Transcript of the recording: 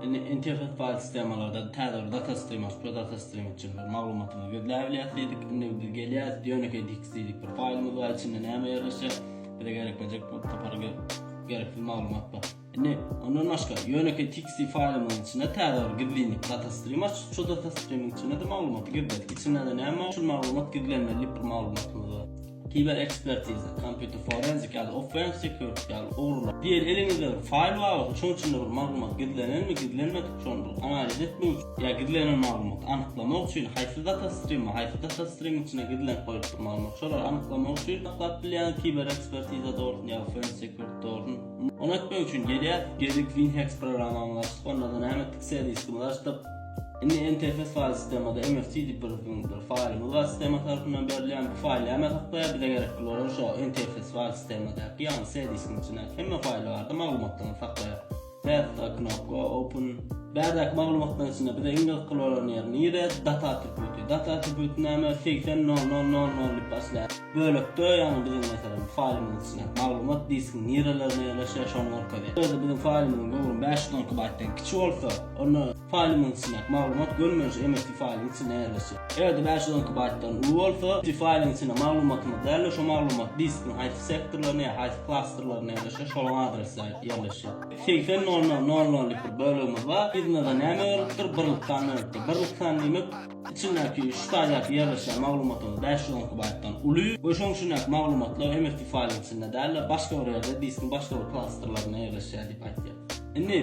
Indi NTFS faýl sistemalarda täze bir data stream açyp, şo data stream üçin bir maglumatymyzy gizläp bilýäs diýdik. Indi biz gelýäs, ýönekeý txt diýdik bir faýlymyz bar, içinde näme ýerleşýär? Bize gerekmejek bu topar gereksiz maglumat bar. Indi ondan başga ýönekeý txt faýlymyzyň içinde täze bir gizlinlik data stream açyp, şo data streamiň içinde-de maglumaty gizledik. Içinde-de näme bar? Şul maglumat gizlenmeli diýip bir maglumatymyz bar. Kiber ekspertiza, kompýuter forenzik ýaly offense security ýaly ugurlar. Diýeli eliňizde bir faýl bar bolsa, şoň içinde bir maglumat gizlenenmi, gizlenmedik şony bir analiz etmek üçin ýa gizlenen maglumaty anyklamak üçin haýsy data stream, haýsy data streamiň içine gizlenip goýlupdyr maglumat, şolary anyklamak üçin saklap bilýäňiz kiber ekspertiza dogrusyny ýa offense security dogrusyny. Ony etmek üçin gelýäs, geldik WinHex programmamyzy açdyk, onda-da näme etdik, C diskimizi açdyk. Indi NTFS faýl sistemada MFT diýip bir bir faýlymyz bar sistema tarapyndan berilýän. Bu faýl näme saklaýar? Bize gerekli bolan şo NTFS faýl sistemadaky, ýagny C diskiň içindäki hemme faýly barada maglumatlaryny saklaýar. Path knopka open. Bärdäki maglumatlaryň içinde bize iň gyzykly bolan ýeri nire? Data atributy. Data atributy näme? 80 0 0 0 0 diýip başlaýar. Bölekde, ýagny biziň meselem faýlymyzyň içindäki maglumat diskiň nirelerinde ýerleşýär şony görkezýär. Eger-de biziň faýlymyzyň göwrümi 512 baýtdan kiçi bolsa, onda Faýlymyň içindäki maglumat gönümenje MFT faýlyň içinde ýerleşýär. Eger-de 512 baýtdan uly bolsa, MFT faýlyň içinde maglumatymyz däl-de, şo maglumat diskiň haýsy sektorlarynda ýa haýsy klasterlerinde ýerleşýär, şolaryň adresleri ýerleşýär. 80 nol nol nol nollyk bir bölegimiz bar. Yzynda-da näme berlipdir? Birlik san berlipdir. Birlik san diýmek, içindäki şu taýdaky ýerleşýän maglumatymyz 512 baýtdan uly we şoň içindäki maglumatlar MFT faýlyň içinde däl-de, başga bir ýerde, diskiň başga bir klasterlerinde ýerleşýär diýip aýtýar. Indi.